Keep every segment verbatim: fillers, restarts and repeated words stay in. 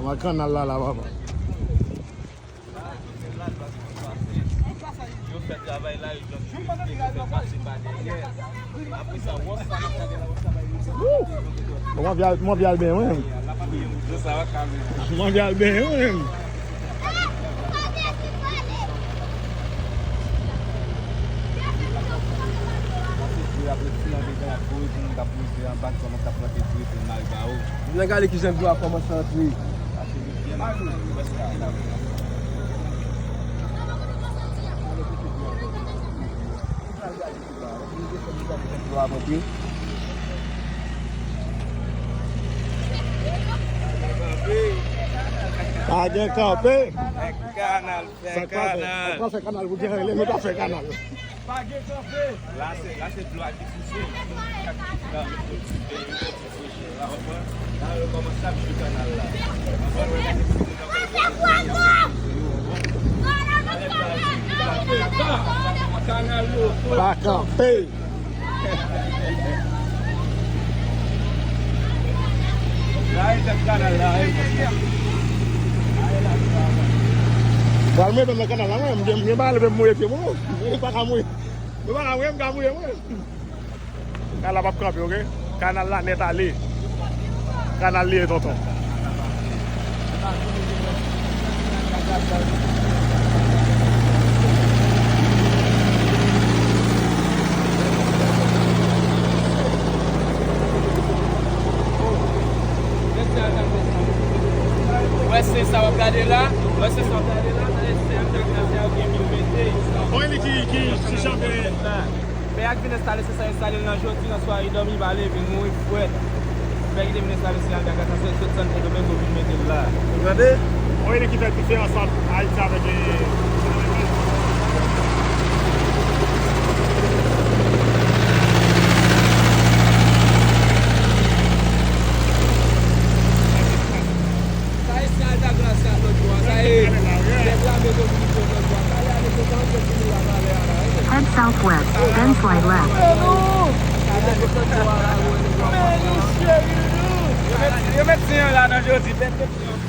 Nan kanal la, la, papa. Yo fè travay la, yo jwenn yo fè pase pa dèyè. Apre sa, wòs sa n ap gade la, wòs sa bay nou. Woo! Bon, m anvi al, m anvi al benyen, wi. Mwen anvi al benyen, wi. Vin gade kijan dlo a kòmanse antre. Pa gen kanpe. Fè kanal, fè kanal. Sa k pral fè kanal pou gen rele, nou ta fè kanal. Pa gen kanpe. La se, la se dlo a ki souse. La, la yo kòmanse ap jwe kanal la. Pa kanpe. Pral mete nan kanal la, mwen, m gen, m gen bagay leve m mouye pye mwen. Mwen pa ka mouye. Mwen pa ka mouye, m ka mouye mwen. Kanal la p ap kanpe, oke? Kanal la nèt ale. Kanal li ye, tonton. Wè se sa w ap gade la. Wè se sa w ap gade la. Talè se yon dènye sa yo gen vin mete. Bon, e li ki, ki, ki janbe. Pè a k vin enstale, se sa enstale l nan jodi, nan sware, dòmi, pa leve, mouri frèt. Pè ki te vin enstale se Aldaga, sa se sot Santo Domingo vin mete l la. Ou tande? Bon, e li ki fè diferans ant Ayiti avèk, eh, Sa e Snyal Daglas la lòt bò a. Sa e nèg lame Dominikyen lòt bò a. Sa e ale se sa antre pou nou la valè a la. Head southwest, then slide left. Yo met, yo met zen an la nan jodi, tèt de zen an.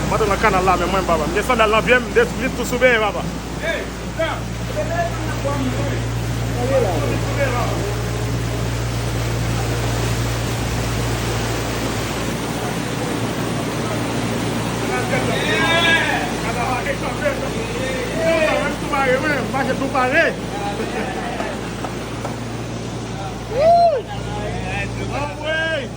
Mwen te nan kanal la, men mwen, papa. M gen sandal nan pye m, m te lit tou sou benyen, papa. Woo! Anmwey!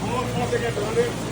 Bon, bon, se gen tande.